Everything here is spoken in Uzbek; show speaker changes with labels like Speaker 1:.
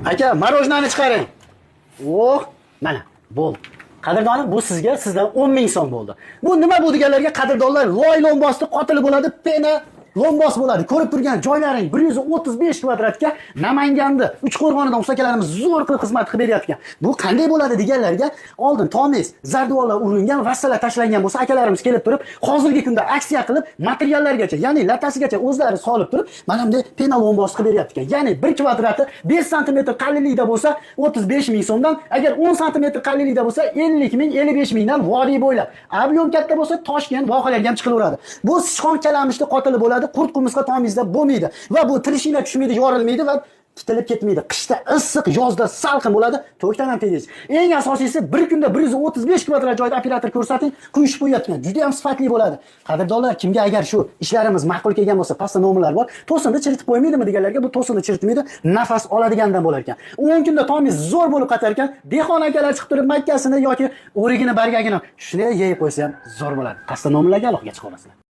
Speaker 1: Aka, мороженое ni chiqaring. Oh, mana, bo'ldi. Qadrdonim, bu sizga sizdan 10 ming so'm bo'ldi. Bu nima bu deganlarga, qadrdonlar, loy lombosni qotili bo'ladi, pena lombos bo'ladi. Ko'rib turgan joylaring 135 kvadratga Namanganda Uchqo'rg'onidan ustakalarimiz zo'r qilib xizmat qilib beryapti. Bu qanday bo'ladi deganlarga, oldin tomiz zardivorlar urilgan, vassalar tashlangan bo'lsa, akalarimiz kelib turib, hozirgi kunda aksiya qilib, materiallargacha, ya'ni latasigacha o'zlari solib turib, mana bunday pena lombos qilib beryapti ekan. Ya'ni 1 kvadrati 5 sm qalinlikda bo'lsa 35 ming so'mdan, agar 10 sm qalinlikda bo'lsa 50 ming, 55 mingdan vodiy bo'ylab. Объём katta bo'lsa Toshkent vohalarga ham chiqilaveradi. Bu sichqon kalamishli qotili bo'ladi, qurt qumursqa tomingizda bo'lmaydi va bu трещина tushmaydi, yorilmaydi va titilib ketmaydi. Qishda issiq, yozda salqin bo'ladi, tokdan ham tejaysiz. Eng asosiysi, bir kunda 135 kvadrat joyda, operator ko'rsating, quyishib qo'yayotgan, juda ham sifatli bo'ladi. Qadrdonlar, kimga agar shu ishlarimiz ma'qul kelgan bo'lsa, pastda nomerlar bor. To'sinda chiritib qo'ymaydimi deganlarga, bu to'sinda chiritmaydi, nafas oladigandan bo'lar ekan. 10 kunda tomingiz zo'r bo'lib qatar ekan. Dehqon akalar chiqib turib makkasini yoki o'rigini, bargagini shunday yeyib qo'ysa ham zo'r bo'ladi. Pastda nomerlarga aloqaga chiqa olasizlar.